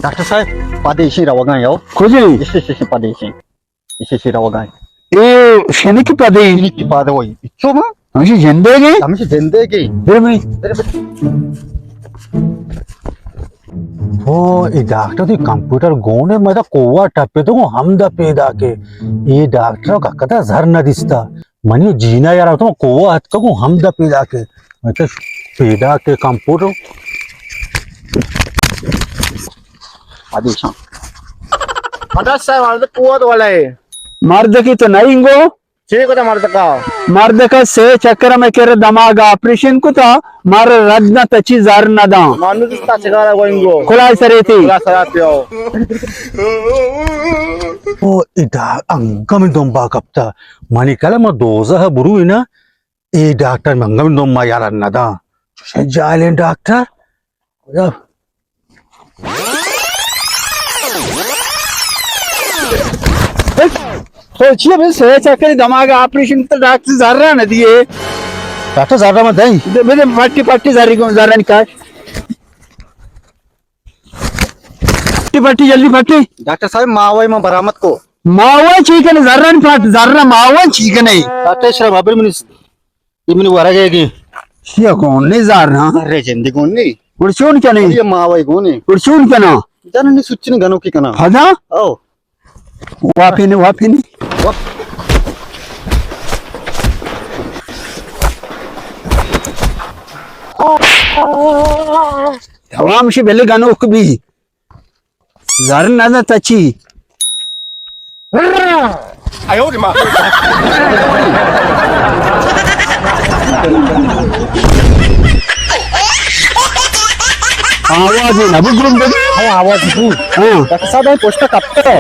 ڈاکٹر صاحب، پادے ایشی روگاں یو۔ کجے؟ ایشی، ایشی، ایشی پادے ایشی۔ ایشی، ایشی روگاں۔ اے شنکی پادے؟ شنکی پادے وئی۔ اچو ما؟ ہمیشی زندے گے؟ ہمیشی زندے گے۔ بر منی۔ بر، بر۔ او، اے ڈاکٹر دی کمپیوٹر گون اے، مئے دا کوہ ٹپے تو ہمدا پیدا کے۔ اے ڈاکٹر کا کتا زر نہ دیستا۔ منی جینا یار، تو کوہ اتکا گوں ہمدا پیدا کے۔ مئے تو پیدا کے کمپیوٹر۔ آدیشاں۔ مدد صاحب، ہمدا کوہ تو والا ہے۔ مرد کی تو نہیں گو؟ چی کتا مردکا؟ مردکا سے چکر میں کرے دماغ آپریشن کتا، مار رد نہ تچی زر نہ داں۔ مانو دستا چگارا گوئنگو۔ کلائی سرے تھی۔ کلا سرا پیو۔ او ادا انگم دمبا کپتا۔ منی کلا ما دوزہ برو نا، اے ڈاکٹر منگم دمبا یار نہ داں۔ چوشے جاہلیں ڈاکٹر۔ تو چی بس ہے چکری دماغ آپریشن تو ڈاکٹر زرہ نہ دیے۔ ڈاکٹر زرہ میں دیں۔ دے، دے، پٹی، پٹی زری کو، زرہ نکال۔ پٹی، پٹی، جلدی پٹی۔ ڈاکٹر صاحب، ماوے میں برآمد کو۔ ماوے چی کنے، زرہ نہ پٹ، زرہ ماوے چی کنے۔ ڈاکٹر اشرف، ابر منی اے منی ورگ ءَ گی۔ چیا گون نے زار نا؟ ارے جندی گون نے۔ گڑ چون کنے؟ اے ماوی گون نے۔ گڑ چون کنا؟ جن نے سچ نے گنوکی کنا۔ ہدا؟ او۔ واپی نے، واپی نے۔ تمام شی بلے گنوک بی۔ زر نہ داں تچی۔ آواز نہ بگرم بگرم۔ ہاں، آواز بو۔ ہاں۔ ڈاکٹر صاحب، ہم پوسٹ کپتا۔